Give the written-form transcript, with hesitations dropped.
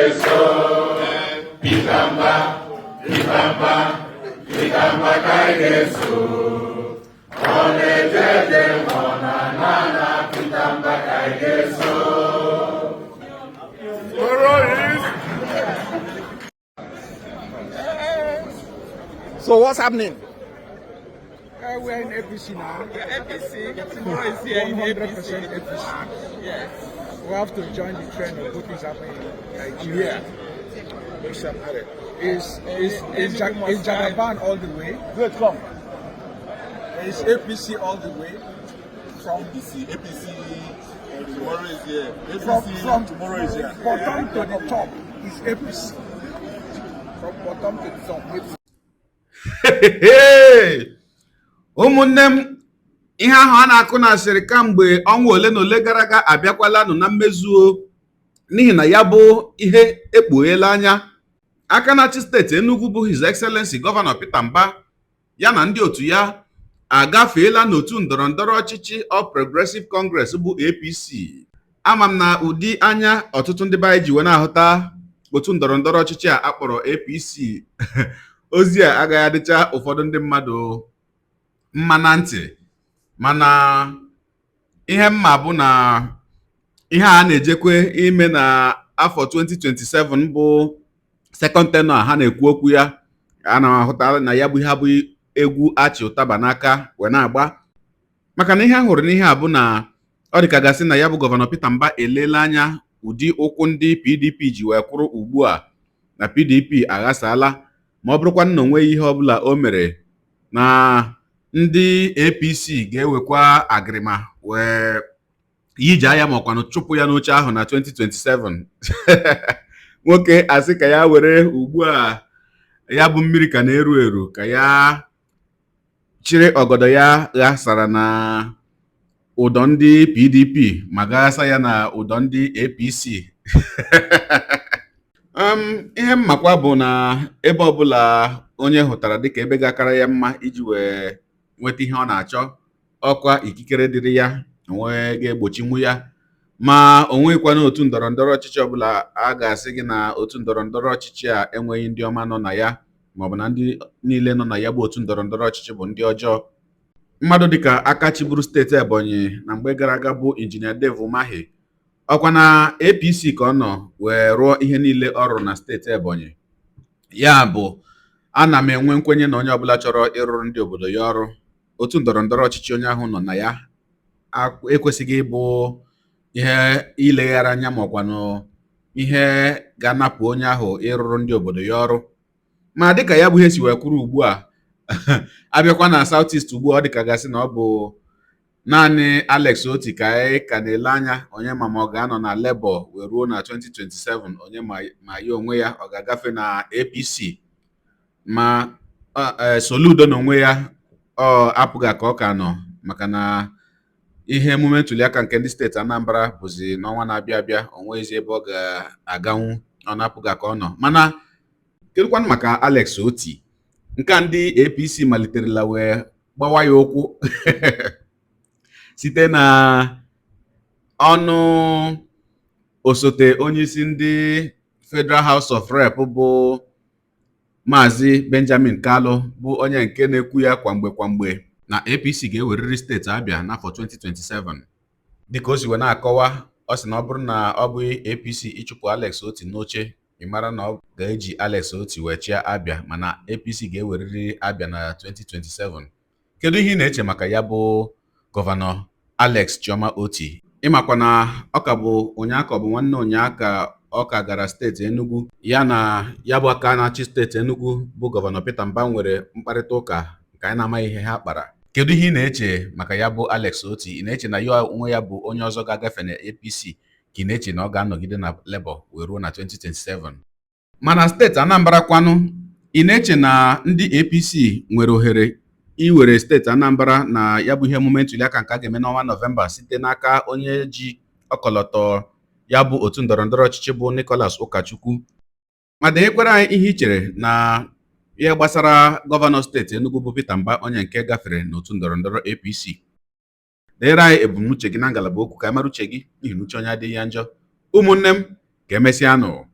Ga-eso. Peter Mbah, Peter Mbah, Peter Mbah ka anyị ga-eso. Ọ na-eje eje ma ọ na-ana ana, Peter Mbah ka anyị ga-eso. Tomorrow is So what's happening? We're in APC now. Yeah, APC. Tomorrow is here in 100% APC. APC. Yes. We have to join the trend of good things happening in Nigeria. Make sure I'm at it. Is Jagaban all the way? Good, come. Is APC all the way? From APC, APC, tomorrow is here. APC, from tomorrow is here. Bottom to the top is APC. From bottom to the top. APC. Hey! Ụmụnne m, ihe ahụ a na-akụ na asịrị kamgbe ọnwa ole na ole gara aga abịakwalanụ na mmezuo, n'ihi na ya bụ ihe ekpugheela anya. Aka na-achị steeti Enugu bụ His Excellency Gọvanọ Peter Mbah ya na ndị otu ya agafeela n'otu ndọrọndọrọ ọchịchị All Progressive Congress bụ APC. Ama m na ụdị anya ọtụtụ ndị be anyị ji wee na-ahụta otu ndọrọndọrọ ọchịchị a akpọrọ APC, ozi a agaghị adịcha ụfọdụ ndị mmadụ mma na ntị. Mana ihe mma bụ na ihe a na-ejekwe ime na afọ 2027 bụ second tenure ha na-ekwu okwu ya, a na-ahụta na ya bụ ihe abụghị egwu achị ụtaba n'aka wee na-agba, maka na ihe a hụrụ n'ihe a bụ na ọ dị ka gasị na ya bụ Gọvanọ Peter Mbah eleela anya ụdị ụkwụ ndị PDP ji wee kwụrụ ugbu a, na PDP aghasaala, ma ọ bụrụkwa na o nweghị ihe ọbụla o mere, na ndị APC ga-ewekwa agịrịma wee yijaa ya ma ọkwanụ chụpụ ya n'oche ahụ na 2027. Nwoke asị ka ya were ugbu a ya bụ mmiri ka na-eru eru, ka ya chịrị ọgọdọ ya ghasara na ụdọ ndị PDP ma gaghasa ya na ụdọ ndị APC. Ihe mmakwa bụ na ebe ọbụla onye hụtara dịka ebe ga-akara ya mma iji wee nweta ihe ọ na-achọ, ọkwa ikikere dịrị ya onwe ga-egbochinwu ya. Ma o nweghịkwana otu ndọrọ ndọrọ ọchịchị ọbụla a ga-asị gị na otu ndọrọ ndọrọ ọchịchị a enweghị ndị ọma nọ na ya, maọbụ na ndị niile nọ na ya bụ otu ndọrọ ndọrọ ọchịchị bụ ndị ọjọọ. Mmadụ dịka aka chịburu steeti Ebonyi na mgbe gara aga bụ Injinia Dave Umahi, ọkwa na APC ka ọ nọ wee rụọ ihe niile ọ rụrụ na steeti Ebonyi. Ya bụ, ana m enwe nkwenye na onye ọbụla chọrọ ịrụrụ ndị obodo ya ọrụ, otu ndọrọ ndọrọ ọchịchị onye ahụ nọ na ya ekwesịghị ịbụ ihe ileghara anya, ma ọkwanụ ihe ga-anapụ onye ahụ ịrụrụ ndị obodo ya ọrụ. Ma dịka ya bụ ihe si wee kwuru ugbu a, abịakwa na South East ugbu a, ọ dịka gasị na ọ bụ naanị Alex Otti ka anyị ka na-ele anya. Onye ma ma ọ ga-anọ na Labour wee ruo na 2027? Onye ma ma ya onwe ya ọ ga-agafe na APC? Ma Soludo n'onwe ya, ọ apụghị ka ọ ka nọ, maka na ihe emume ntuliaka nke ndị steeti Anambra bụzi n'ọnwa na-abịa abịa. O nweghịzi ebe ọ ga-aganwu, ọ na-apụghị ka ọ nọ. Mana kedụkwanụ maka Alex Otti nke a ndị APC maliterela wee gbawa ya ụkwụ site na ọnụ osote onyeisi ndị Federal House of Rep bụ Maazị Benjamin Kalu, bụ onye nke na-ekwu ya kwamgbe kwamgbe na APC ga-eweriri steeti Abịa n'afọ 2027? Dịka o si wee na-akọwa, ọ sị na ọ bụrụ na ọ bụghị APC ịchụpụ Alex Otti n'oche, ị mara na ọ ga-eji Alex Otti wee chịa Abịa, mana APC ga-eweriri Abịa na 2027. Kedu ihe ị na-eche maka ya bụ Gọvanọ Alex Chioma Otti? Ịmakwa na ọ ka bụ ụnyaa ka ọ bụ nwanne ụnyaa ka ọ ka gara steeti Enugu, ya na ya bụ aka na-achị steeti Enugu bụ Gọvanọ Peter Mbah nwere mkparịta ụka nke anyị na-amaghị ihe ha kpara. Kedu ihe ị na-eche maka ya bụ Alex Otti? Ị na-eche na ya onwe ya bụ onye ọzọ ga-agafe na APC, ka ị na-eche na ọ ga-anọgide na Labour wee ruo na 2027? Mana steeti Anambra kwanụ, ị na-eche na ndị APC nwere ohere iwere steeti Anambra na ya bụ ihe emume ntuliaka nke a ga-eme n'ọnwa Nọvemba site n'aka onye ji ọkọlọtọ ya bụ otu ndọrọndọrọ ọchịchị bụ Nicholas Ụkachukwu? Ma denyekwara anyị ihe i chere na ihe gbasara gọvanọ steeti Enugu bụ Peter Mbah, onye nke gafere n'otu ndọrọndọrọ APC. Deere anyị ebumnuche gị na ngalaba okwu ka anyị mara uche gị, n'ihi na uche onye adịghị ya njọ. Ụmụnne m, ka emesịanụ.